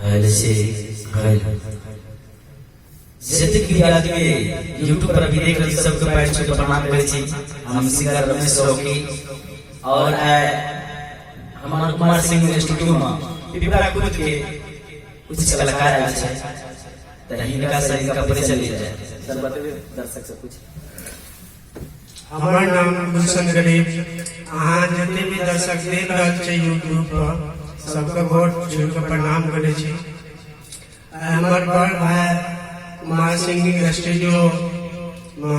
आयल छै घायल। जतेक भी आदमी यूट्यूब पर अभी देख रहल सबके पैर छू के प्रणाम करै छी। हम सिंगर रमेश रौकी और आइ हमार कुमार सिंह स्टूडियो में पिपरा खुद के कुछ कलाकार आयल छै, तऽ हिनका से हिनका परिचय लेल जाय। सर, बतेबै दर्शक सब कुछ। हमर नाम गुलशन गरीब। अहाँ जते भी दर्शक देख रहल छै यूट्यूब पर, सबके गोर छू के प्रणाम करै छी। हमर बड़ भाई कुमार सिंह स्टूडियो मे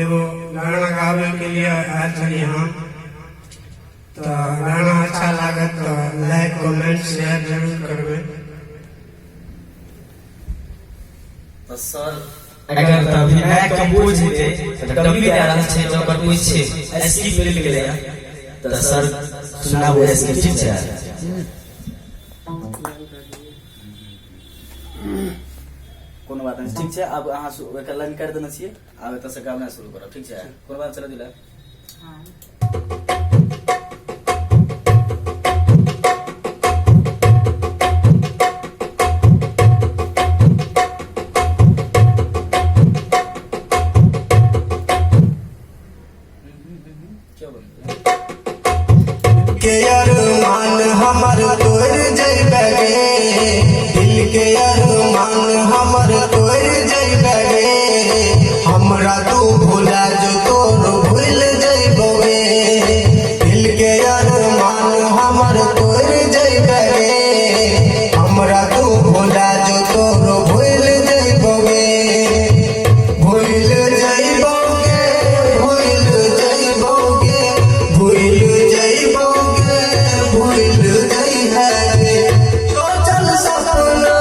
एगो गाना गाबे के लिए आयल छलियै हम, तऽ गाना अच्छा लागत तऽ लाइक, कमेंट, शेयर जरूर करबै। तऽ सर, अगर तऽ अभी नया कंपोज हेतै तऽ डमी दए रहल छै, तऽ ओकर कोइ छै स्किप मिल गेलै, तऽ सर सुनाबू स्किप, ठीक छै? कोनो बात नहि, ठीक छै। आब अहाँ एकर लाइन काटि देने छियै, आब एतऽ से गाबनाइ शुरू करब, ठीक छै? कोनो बात, चलऽ दिला। के अरमान हमर तोड़ जइबे गे, दिल के अरमान हमर तोड़ जइबे गे, हमरा तू भुला जो तोर भूल जइबो गे, दिल के अरमान हमर तोड़ जइबे गे, हमरा तू भुला जो तोर भूल जइबो गे, भूल जइबो गे, भूल जइबो गे, भूल जइबो गे, भूल जइहे गे। सोचल सपना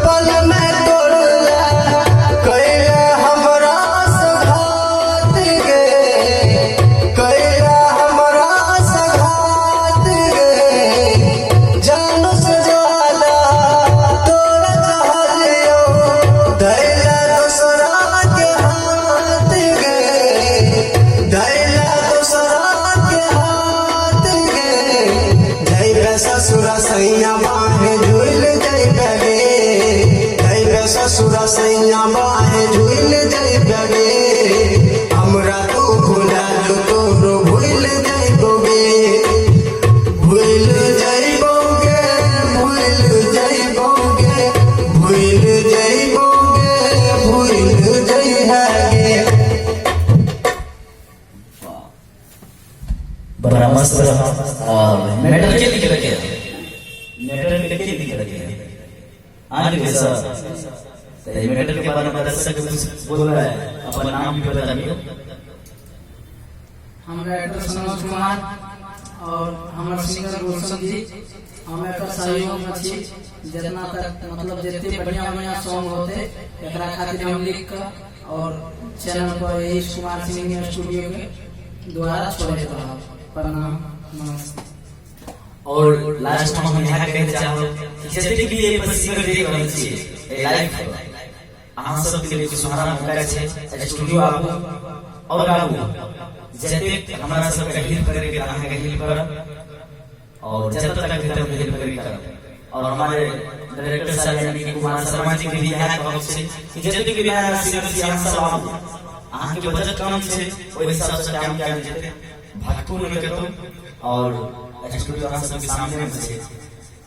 पल में तोड़ला, कैला हमरा सघात गे, कैला हमरा सघात गे, जान से ज्यादा तोरा चाहलियो, दैला दोसरा के हाथ गे, दैला दोसरा के हाथ गे, जइबे ससुरा सैया बाहे झूल जइबे गे, जइबे ससुरा सैया बाहे झूल जइबे गे, हमरा तू भुला जो तोरो भूल जइबो गे, भूल जइबो गे, भूल जइबो गे, भूल जइबो गे, भूल जइहे गे। बड़ा मस्त रहा। और मैटर के लिख रखे, मैटर के लिख रखे आज के सर, तो ये मैटर के बारे में दर्शक कुछ बोल रहा है, अपन नाम भी बता दियो। हम राइटर सनोज कुमार और हमर सिंगर गुलशन जी, हम एकर सहयोग में छी। जितना तक मतलब जते बढ़िया बढ़िया सॉन्ग होते, एकरा खातिर हम लिख के और चैनल पर यही कुमार सिंह स्टूडियो के द्वारा छोड़ैत रहब। प्रणाम, नमस्ते। और लास्ट में हम यहाँ कहना चाहब कि जतेक भी एहि पर सिंगर देख रहल छियै एहि लाइव पर, अहाँ सबके लिए सुनहरा मौका छै। स्टूडियो आबू और गाबू। जतेक हमरा सबके हेल्प करे के अहाँके हेल्प करब और जब तक हेतै हम हेल्प करे करब। और हमारे डायरेक्टर साहब यानी कि कुमार शर्मा जी के भी इएह कहब छै कि जतेक भी नया सिंगर छी, अहाँ सब आबू। अहाँके बजट कम छै, ओहि हिसाब से काम कयल जेतै, भटकू नहि कतौ। और स्टूडियो अहाँ सबके सामने मे छै।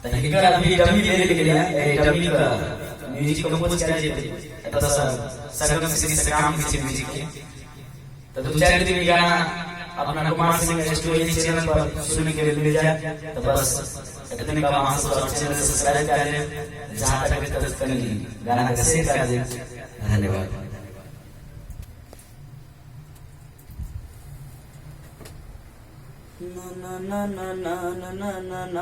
तऽ हिनकर अभी डमी देल गेलै, एहि डमी के म्यूजिक कंपोज कयल जेतै। एतऽ से सरगम श्री से काम होइ छै म्यूजिक के। तऽ 2-4 दिन गाना अपना कुमार सिंह स्टूडियो चैनल पर सुनने के लिए मिल जाए। तो बस इतने का, अहाँ सब चैनल सब्सक्राइब कर लेब, जहाँ तक तक कनी गाना के शेयर कर देब। धन्यवाद। ना ना ना ना ना ना ना ना।